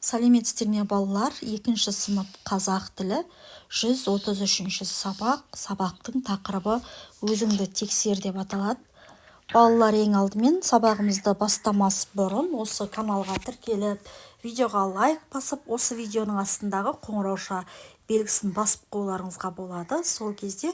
Сәлеметсіздер ме, балалар! Екінші сынып, қазақ тілі, 133-ші сабақ. Сабақтың тақырыбы «Өзіңді тексер» деп аталады. Балалар, ең алдымен сабағымызды бастамас бұрын осы каналға тіркеліп, видеоға лайк басып, осы видеоның астындағы қоңырауша белгісін басып қоюларыңызға болады. Сол кезде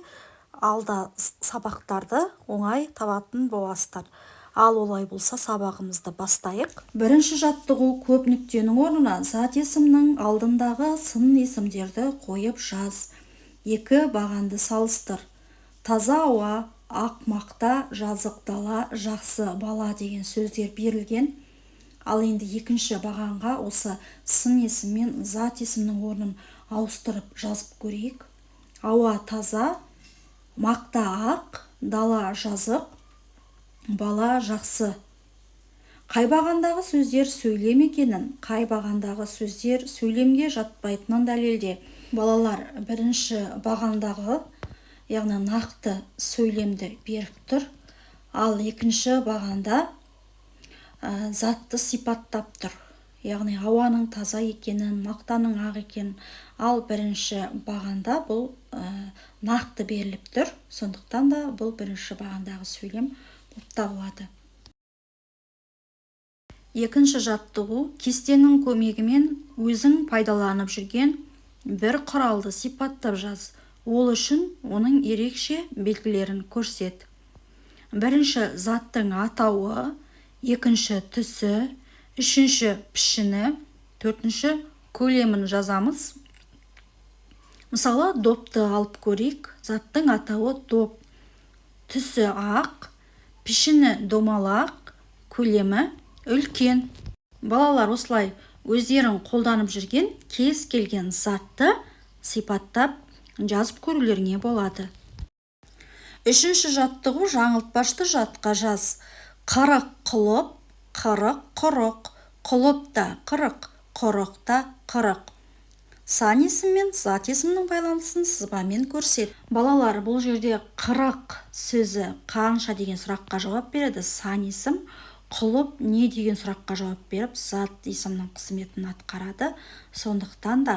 алда сабақтарды оңай табатын боласыздар. Ал олай болса, сабағымызды бастайық. Бірінші жаттығу: көп нүктенің орнына зат есімнің алдындағы сын есімдерді қойып жаз. Екі бағанды салыстыр. Таза ауа, ақ мақта, жазық дала, жақсы бала деген сөздер берілген. Ал енді екінші бағанға осы сын есім мен зат есімнің орнын ауыстырып жазып көрейік. Ауа таза, мақта ақ, дала жазық, бала жақсы. Қай бағандағы сөздер сөйлем екенін, қай бағандағы сөздер сөйлемге жатпайтынын дәлелде. Балалар, бірінші бағандағы, яғни нақты сөйлемді беріп тұр, ал екінші бағанда затты сипаттап тұр, яғни ауаның таза екенін, мақтаның ақ екенін. Ал бірінші бағанда бұл нақты беріліп тұр, сондықтан да бұл бірінші бағандағы сөйлем болып табылады. Екінші жаттығу: кестенің көмегімен өзің пайдаланып жүрген бір құралды сипаттап жаз. Ол үшін оның ерекше белгілерін көрсет. Бірінші заттың атауы, екінші түсі, үшінші пішіні, төртінші көлемін жазамыз. Мысалы, допты алып көрейік. Заттың атауы доп, түсі ақ, пішіні домалақ, көлемі үлкен. Балалар, осылай өздерің қолданып жүрген кез келген затты сипаттап жазып көрулеріңе болады. Үшінші жаттығу: жаңылтпашты жатқа жаз. 40 құлып, 40 құрық. Құлып та 40, құрық та 40. Сан есім мен зат есімнің байланысын сызбамен көрсет. Балалар, бұл жерде 40 сөзі қанша деген сұраққа жауап береді, сан есім. Құлып не деген сұраққа жауап беріп, зат есімнің қызметін атқарады. Сондықтан да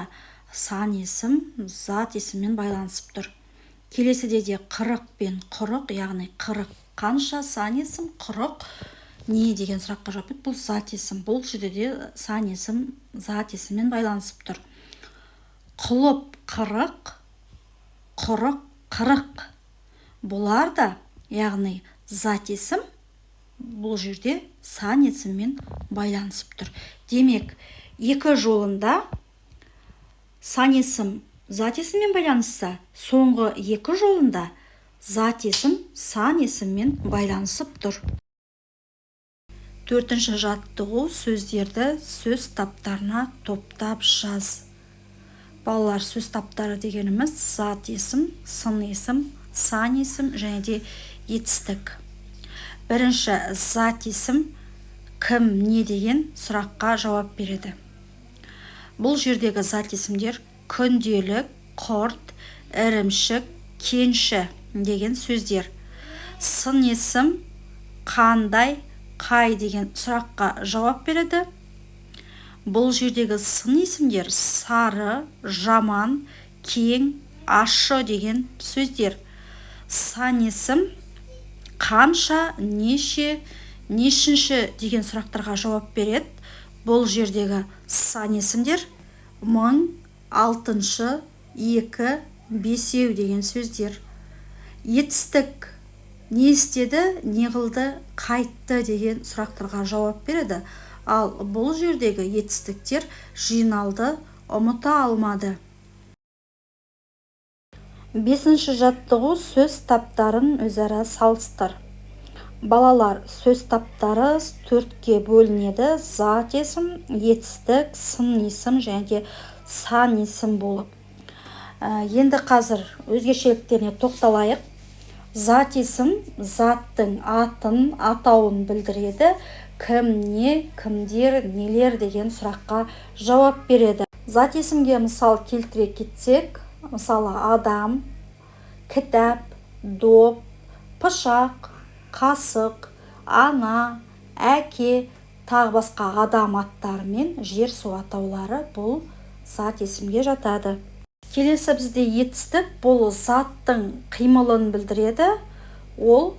сан есім зат есіммен байланысып тұр. Келесіде де 40 пен құрық, яғни 40 қанша, сан есім, құрық не деген сұраққа жауап береді, бұл зат есім. Бұл жерде де сан есім зат есіммен байланысып тұр. Құлып 40, құрық 40, бұлар да, яғни зат есім бұл жерде сан есіммен байланысып тұр. Демек, екі жолында сан есім зат есіммен байланысса, соңғы екі жолында зат есім сан есіммен байланысып тұр. Төртінші жаттығу: сөздерді сөз таптарына топтап жаз. Балалар, сөз таптары дегеніміз зат есім, сын есім, сан есім және де етістік. Бірінші зат есім кім, не деген сұраққа жауап береді. Бұл жердегі зат есімдер күнделік, құрт, ірімшік, кенші деген сөздер. Сын есім қандай, қай деген сұраққа жауап береді. Бұл жердегі сын есімдер сары, жаман, кең, ащы деген сөздер. Сан есім қанша, неше, нешінші деген сұрақтарға жауап береді. Бұл жердегі сан есімдер мың, алтыншы, екі, бесеу деген сөздер. Етістік не істеді, не қылды, қайтты деген сұрақтарға жауап береді. Ал бұл жердегі етістіктер жиналды, ұмыта алмады. Бесінші жаттығу: сөз таптарын өзара салыстыр. Балалар, сөз таптары төртке бөлінеді: зат есім, етістік, сын есім және де сан есім болып. Енді қазір өзгешеліктеріне тоқталайық. Зат есім заттың атын, атауын білдіреді, кім, не, кімдер, нелер деген сұраққа жауап береді. Зат есімге мысал келтіре кетсек, мысалы, адам, кітап, доп, пышақ, қасық, ана, әке. Тағы басқа адам аттары мен жер су атаулары бұл зат есімге жатады. Келесі бізде етістік. Бұл заттың қимылын білдіреді. Ол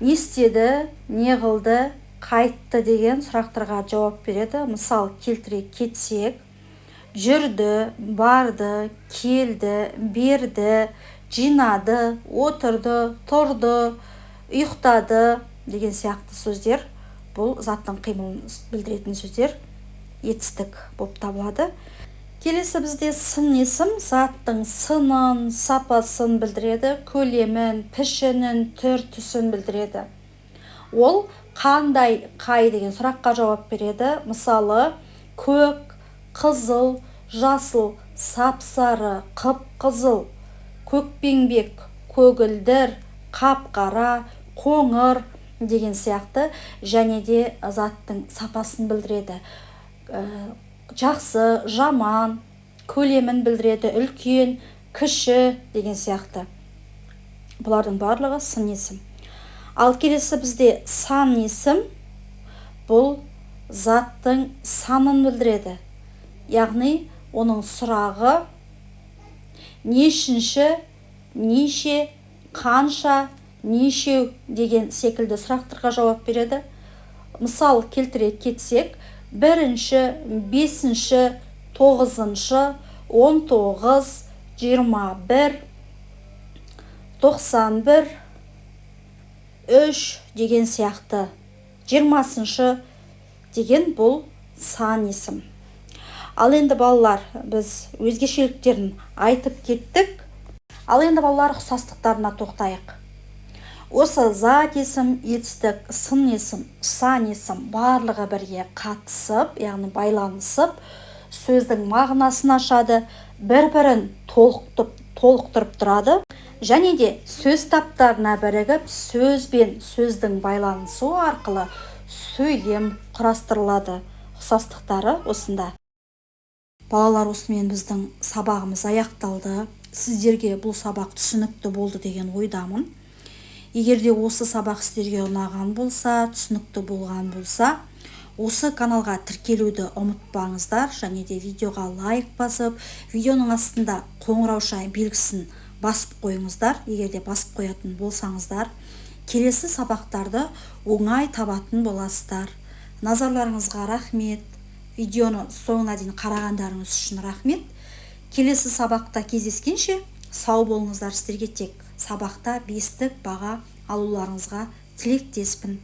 не істеді, не қылды, қайтты деген сұрақтарға жауап береді. Мысал келтіре кетсек: жүрді, барды, келді, берді, жинады, отырды, тұрды, ұйықтады деген сияқты сөздер бұл заттың қимылын білдіретін сөздер, етістік болып табылады. Келесі бізде сын есім. Заттың сынын, сапасын білдіреді, көлемін, пішінін, түр түсін білдіреді. Ол қандай, қай деген сұраққа жауап береді. Мысалы, көк, қызыл, жасыл, сап-сары, қып-қызыл, көкпеңбек, көгілдір, қап-қара, қоңыр деген сияқты. Және де заттың сапасын білдіреді, жақсы, жаман, көлемін білдіреді, үлкен, кіші деген сияқты. Бұлардың барлығы сын есім. Ал келесі бізде сан есім. Бұл заттың санын білдіреді, яғни оның сұрағы нешінші, неше, қанша, нешеу деген секілді сұрақтарға жауап береді. Мысал келтіре кетсек: бірінші, бесінші, тоғызыншы, 19, 21, 91, 3 деген сияқты, 20-шы деген бұл сан есім. Ал енді, балалар, біз өзгешеліктерін айтып кеттік. Ал енді, балалар, ұқсастықтарына тоқтайық. Осы зат есім, етістік, сын есім, сан есім барлығы бірге қатысып, яғни байланысып, сөздің мағынасын ашады, бір-бірін толықтырып тұрады және де сөз таптарына бірігіп, сөз бен сөздің байланысуы арқылы сөйлем құрастырылады. Ұқсастықтары осында. Балалар, осымен біздің сабағымыз аяқталды. Сіздерге бұл сабақ түсінікті болды деген ойдамын. Егер де осы сабақ сіздерге ұнаған болса, түсінікті болған болса, осы каналға тіркелуді ұмытпаңыздар және де видеоға лайк басып, видеоның астында қоңырауша белгісін басып қойыңыздар. Егер де басып қоятын болсаңыздар, келесі сабақтарды оңай табатын боласыздар. Назарларыңызға рахмет. Видеоны соңына дейін қарағандарыңыз үшін рахмет. Келесі сабақта кездескенше сау болыңыздар. Сіздерге тек сабақта бестік баға алуларыңызға тілектеспін.